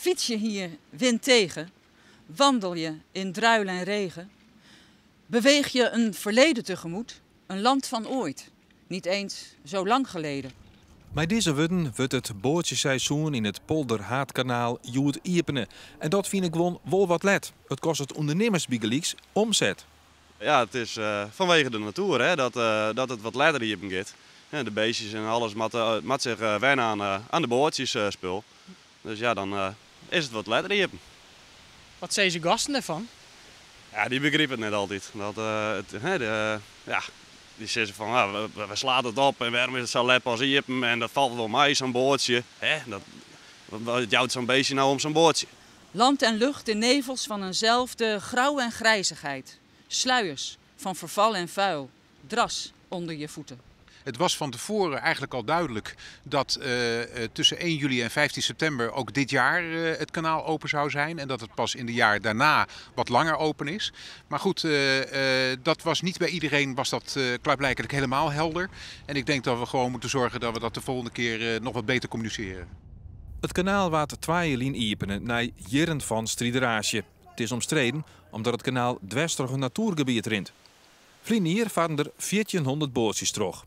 Fiets je hier wind tegen, wandel je in druil en regen, beweeg je een verleden tegemoet, een land van ooit, niet eens zo lang geleden. Mei dizze wurden wurdt it boatsjeseizoen yn it Polderhaadkanaal hjoed iepene. En dat fine guon wol wat let. It kostet ûndernimmers bygelyks omset. Ja, it is fanwege de natoer, hè, dat it wat letter iepen giet. De beestjes en alles moat sich wenne aan de boatsjesspul. Dus ja, dan is it wat letter iepen. Wat sizze gasten dêrfan? Ja, dy begripe it net altyd. Dat, it, hè, de, ja, dy sizze fan, ja, we slaat it op en wêrom is it sa let pas iepen en dat falt wol mei, sa'n boatsje. Hè, dat, wat jout sa'n beestje nou om sa'n boatsje? Land en lucht in nevels van eenzelfde grauw en grijzigheid. Sluiers van verval en vuil, dras onder je voeten. Het was van tevoren eigenlijk al duidelijk dat tussen 1 juli en 15 september ook dit jaar het kanaal open zou zijn. En dat het pas in de jaar daarna wat langer open is. Maar goed, dat was niet bij iedereen was dat klaarblijkelijk helemaal helder. En ik denk dat we gewoon moeten zorgen dat we dat de volgende keer nog wat beter communiceren. It kanaal waard 2 jier lyn iepene nei jierren fan strideraasje. It is omstreden omdat it kanaal dwers troch in natoergebiet rint. Ferline jier farden der 1400 boatsjes troch.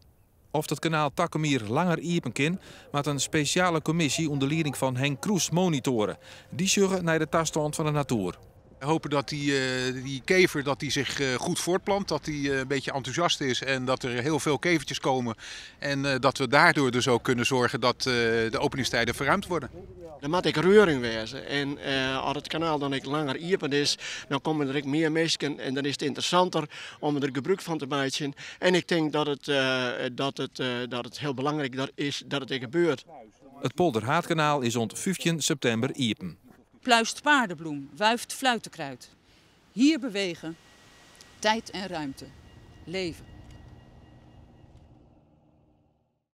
Oft it kanaal takom jier langer iepen kin, moat in spesjale kommisje ûnder lieding fan Henk Kroes monitoare. Dy sjogge nei de tastân fan de natoer. We hopen dat die kever dat die zich goed voortplant, dat die een beetje enthousiast is en dat er heel veel kevertjes komen. En dat we daardoor dus ook kunnen zorgen dat de openingstijden verruimd worden. Der moat ek reuring wêze en as it kanaal dan ek langer iepen is, dan komme der ek mear minsken en dan is it ynteressanter om der gebrûk fan te meitsjen. En ik tink dat it hiel belangryk is dat it ek gebeurt. It Polderhaadkanaal is oant 15 septimber iepen. Pluist paardenbloem, wuift fluitenkruid. Hier bewegen tijd en ruimte, leven.